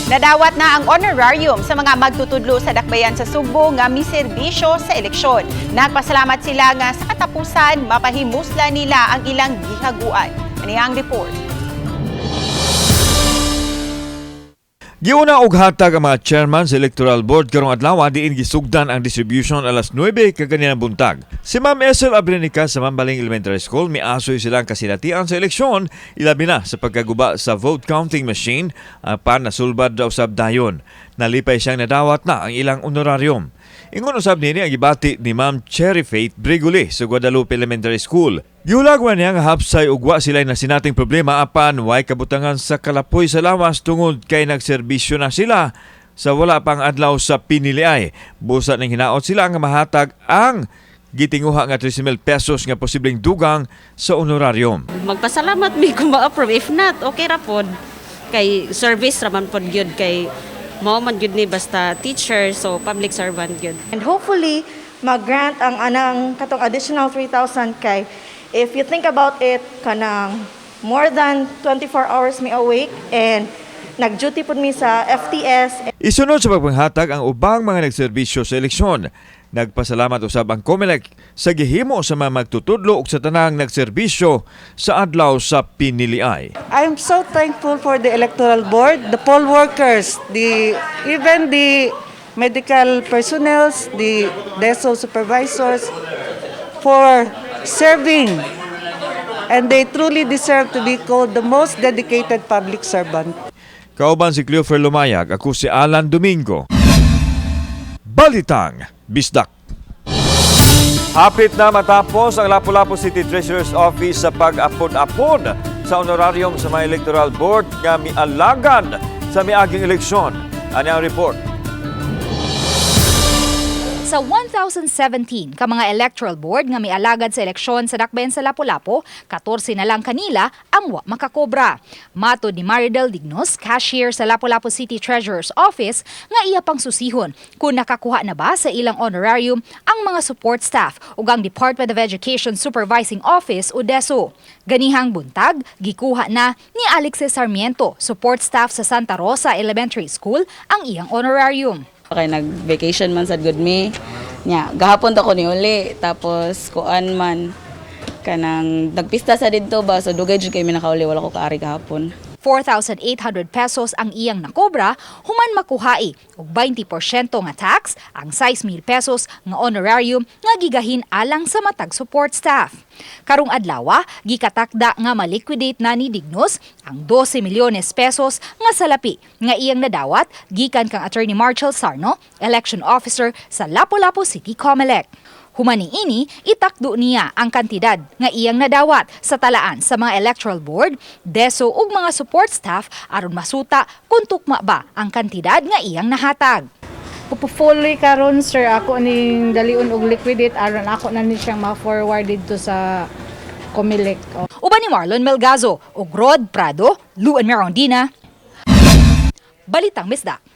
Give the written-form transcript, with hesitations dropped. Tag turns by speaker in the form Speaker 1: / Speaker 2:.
Speaker 1: Nadawat na ang honorarium sa mga magtutudlo sa dakbayan sa Sugbo nga miserbisyo sa eleksyon. Nagpasalamat sila nga sa katapusan mapahimusla nila ang ilang gihaguan. Ani ang report.
Speaker 2: Giuna og hatag ang mga chairman sa Electoral Board karong adlaw diin gisugdan ang distribution alas 9 kaganinang buntag. Si Ma'am Esel Abrenica sa Mambaling Elementary School, miasoy silang kasinatian sa eleksyon, ilabi na sa pagkaguba sa vote counting machine apan nasulbad daw sab dayon. Nalipay siyang nadawat na ang ilang honorarium. Ingon usab nini ang gibati ni Ma'am Cherry Faith Briguli sa Guadalupe Elementary School. Giulagwan niya nga hapsay ug wa sila nasinating problema apan way kabutangan sa kalapoy sa lawas tungod kay nagserbisyo na sila sa wala pang adlaw sa piniliay. Busa ning hinaot sila nga mahatag ang gitinguha nga 13,000 pesos nga posibleng dugang sa honorarium.
Speaker 3: Magpasalamat mi kung ma-approve. If not, okay ra pod. Kay service ra man pod gyud, kay mao man gyud ni basta teacher, so public servant gyud.
Speaker 4: And hopefully, mag-grant ang anang katong additional 3,000 kay if you think about it, kanang more than 24 hours mi awake and nag-duty pud mi sa FTS.
Speaker 2: Isunod sa pagpanghatag ang ubang mga nagserbisyo sa eleksyon. Nagpasalamat usab ang COMELEC sa gihimo sa mga magtutudlo ug sa tanang nagserbisyo sa adlaw sa piniliay.
Speaker 5: I'm so thankful for the electoral board, the poll workers, the even the medical personnels, the DESO supervisors for serving. And they truly deserve to be called the most dedicated public servant.
Speaker 2: Kauban si Cleofer Lumayag, ako si Alan Domingo. Balitang Bisdak. Hapit na matapos ang Lapu-Lapu City Treasurer's Office sa pag-apon-apon sa honorarium sa mga electoral board nga mialagan sa miaging eleksyon. Ani ang report.
Speaker 6: Sa 1,017 ka mga electoral board nga mialagad sa eleksyon sa dakbayan sa Lapu-Lapu, 14 na lang kanila ang wa makakobra. Matod ni Maridel Dignos, cashier sa Lapu-Lapu City Treasurer's Office, nga iya pang susihon kung nakakuha na ba sa ilang honorarium ang mga support staff ug ang Department of Education Supervising Office o DESO. Ganihang buntag, gikuha na ni Alexis Sarmiento, support staff sa Santa Rosa Elementary School, ang iyang honorarium.
Speaker 7: Kay nag-vacation man sad gud mi. Nya, gahapon ta ko ni uli, tapos kuan man kanang nagpista sa didto ba, so dugay jud kay mi nakauli, wala ko kaari gahapon.
Speaker 6: 4,800 pesos ang iyang nakobra human makuhai og 20% nga tax ang 6,000 pesos nga honorarium nga gigahin alang sa matag support staff. Karong adlawa, gikatakda nga maliquidate na ni Dignos ang 12 milyones pesos nga salapi nga iyang nadawat gikan kang Attorney Marshall Sarno, election officer sa Lapu-Lapu City COMELEC. Human niini, itakdo niya ang kantidad nga iyang nadawat sa talaan sa mga electoral board, DESO ug mga support staff aron masuta kung tukma ba ang kantidad nga iyang nahatag.
Speaker 8: Pupufully karon, sir, ako ning dalion og liquidate aron ako na ni siyang ma-forward didto sa Comelec.
Speaker 6: Uban ni Marlon Melgazo ug Rod Prado, Luan Mirandina. Balitang Bisdak.